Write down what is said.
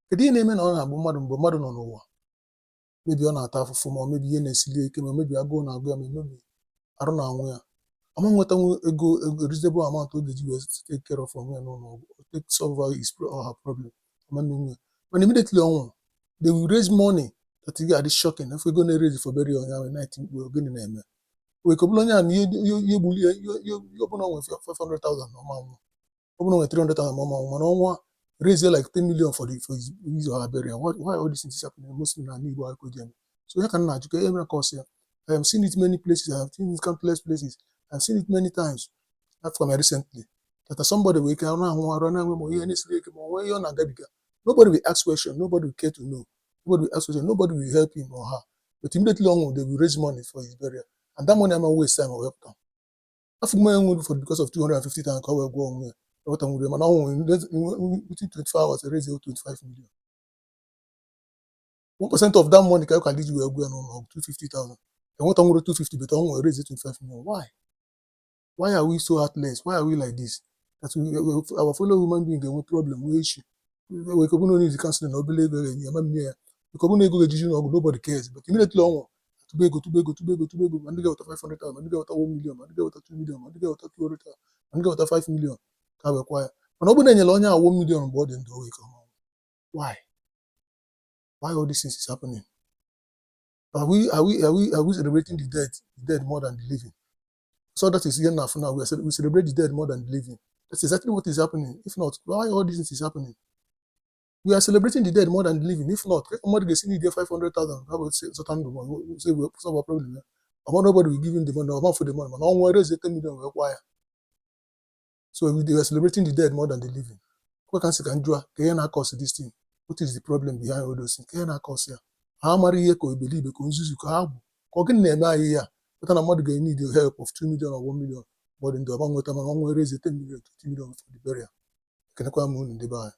Kedu ihe na-eme na ọ na-abụ mmadụ, mgbe mmadụ nọ n'ụwa, mebi ọ na-ata afụfụ, ma ọ mebi ihe na-esili ike, ma mebi agụụ na-agụ ya, ma emebi arụ na-anwụ ya, ama nwetanwu ego reasonable amount ọ ga-eji wee take care of onwe ya n'ụlọ ọgwụ, take solve his or her problem, ama mmenwu ya? Mana immediately ọ nwụrụ, they will raise money that ị ga-adị shocking. If ego na-erezi for burial onye ahụ na-eti mkpu, gịnị na-eme? Wee ka ọ bụrụ onye ahụ na ihe gburu ihe ọbụla o nwere 500,000 na ọma nwụ, ọ bụrụ na o nwere 300,000 ma ọma nwụ, mana ọnwa raise like 10 million for his or her burial. Why all these things is happening mostly na Igbo akụ ji eme? So ya ka m na-ajụ, ka ihe mere ka ọ sị ya. I have seen it many places. I have seen it countless places. I have seen it many times. That's from recently that somebody wee ike na-ahụ arụ na-enwe ma ihe na-esiri ike, ma onwe ihe ọ na-agabiga, nobody will ask question, nobody will care to know, nobody will ask question, nobody will help him or her. But immediately on, they will raise money for his burial, and that money ama waste time or help them. Afọ m enwere for because of 250,000 ka ọ wee gwọọ onwe ya, eweta nwere, mana ọ nwụrụ within 24 hours, raise 25 million. 1% of that money ka ka ji wee gwọ ya n'ụlọ ọgwụ, 250,000, enweta nwere 250, but ọ nwere raise 25 million. Why are we so heartless? Why are we like this, that our fellow human being ga-enwe problem, nwee issue, wee ka ọ bụrụ na onye counseling na obele ego ga-enye ya, ma mmie ya, ka ọ bụrụ na ego ga-ejiji n'ọgwụ, nobody cares. But immediately ọ nwụrụ, tụba ego, tụba ego, tụba ego, tụba ego, ma ndị ga-eweta 500,000, ma ndị ga-eweta 1 million, ma ndị ga-eweta 2 million, ma ndị ga-eweta 200,000, ma ndị ga-eweta 5 million ka wekwa ya. Mana ọ bụrụ na enyere onye a 1 million mgbe ọ dị ndụ, o wee ka ọ Why all these things is happening? Are we celebrating the dead more than the living? So that is here now. For now, we celebrate the dead more than the living. That's exactly what is happening. If not, why all these things is happening? We are celebrating the dead more than the living. If not, mmadụ ga-esi n'ide 500,000 ha bụ zụta ndụ, ma say we solve our problem ya. Ọma nobody will give him the money, ọma for the money, mana ọnwụ raise 10 million wee kwa ya. So we are celebrating the dead more than the living. Kwa ka m sị ka m jụọ, ka ihe na-akọs this thing? What is the problem behind all those things? Ka ihe na-akọs ya? Ha mara ihe ka iberibe, ka nzuzu, ka ha bụ, ka ọ gịnị na-eme anyị ya pụta na mmadụ ga-need the help of 2 million or 1 million, but ndị ọba nweta, mana ọnwụ raise 10 million, 20 million for the burial? Ekenekwa m unu, ndị be anyị.